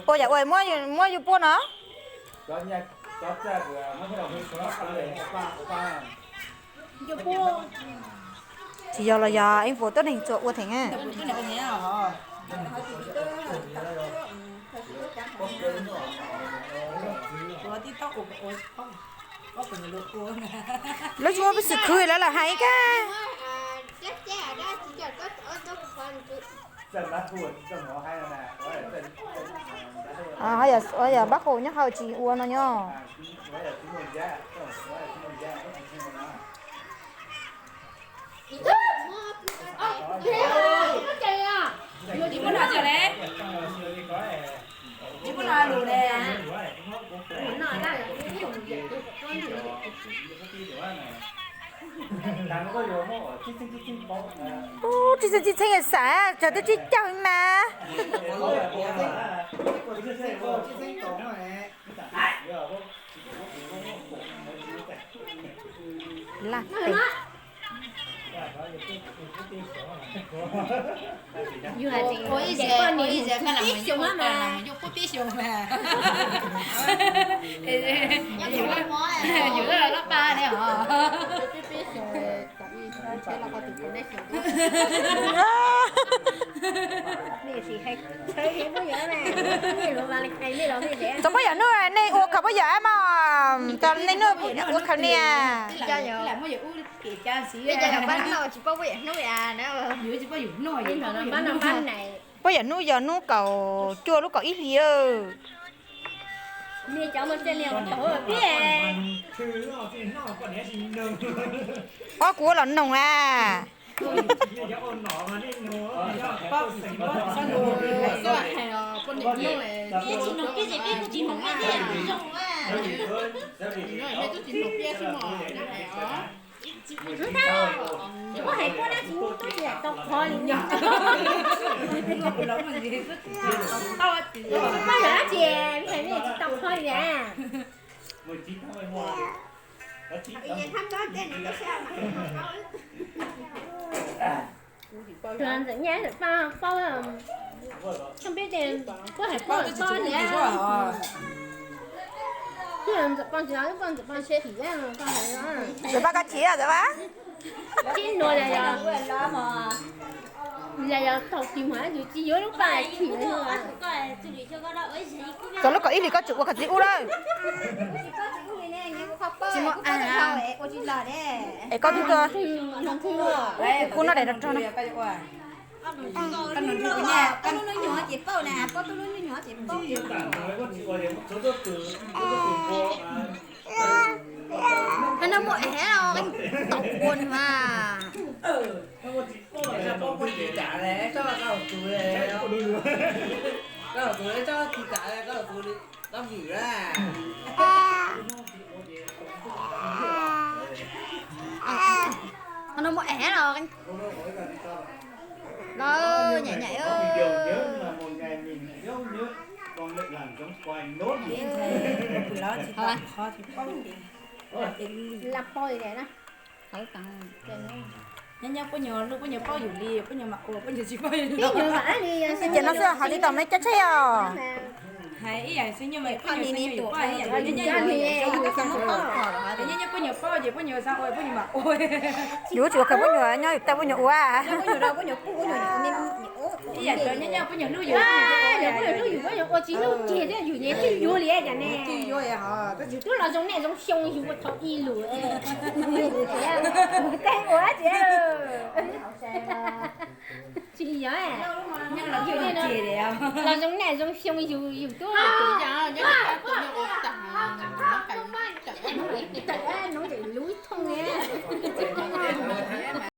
Ua yam ua muab yus puab no. Tsis yog los yog ib puas tuab neeg tsuas ua theem. Lub tsis muaj peev xwm khwv lawv lam hais ib kab. Yog pab qus nyob hauv tsis ua no nyob. Tsis txheeb tsis txheeb xav cog twb tsis caug mas. Laj pem. Yus loj pa ne os. Tau pab yawm nub nej ua khaws pab yawm ab mog, tau nej nub ua khaws niam. Pab yawm nub yog nub kaum cuaj lub kaum ib hlis. Ob kuv ua los noog a. Tsis muaj hais puab dab tsi tub tsis tau qhov li. Poj yawm dab tsi, tsis tau qhov li a. Tus ntxawm nyaj ntxawm paj paub, tsis peb ces puab hais puab paub li. Ntxawm paj tsis, ntxawm paj tsis. Ntxawm paj koj chim, ntxawm paj. Tib nua yog, yog tau tis mas yus tsis yuav lub paj chim. Txog lub kaum ib hlis koj tseem ua koj txiv ub lawm. Es koj twb tuaj, kuv noj daim rog rog no. Hab no muaj ev los tau ua mas. Hab no muaj ev los. Los nyaim nyaim. Laj pog li na. Nyob nyob puab nyuag lub puab nyuag paub yus li, puab nyuag mam ua puab nyuag tsis paub yus li. Ces no xwb hais li tau me cab tsheb os. Hais ib yam xwb nyob mas puab nyuag xwb yus paub ib yam, nyob nyob puab nyuag paub ces puab nyuag xav ua puab nyuag mam ua. Yus tsis ua kawg puab nyuag nyob yus tau puab nyuag ua. Ib yam cov nyob nyob puab nyuag hlub yus, puab nyuag hlub yus puab nyuag ua tsis hlub kiag thiab yus nyiam twb yuav li cas ne. Yus twb los zoo nej zoo xyoo yus ua thaum ib lus. Tej ua dab tsi. Tsis yog, los zoo nej zoo xyoo yus yus twb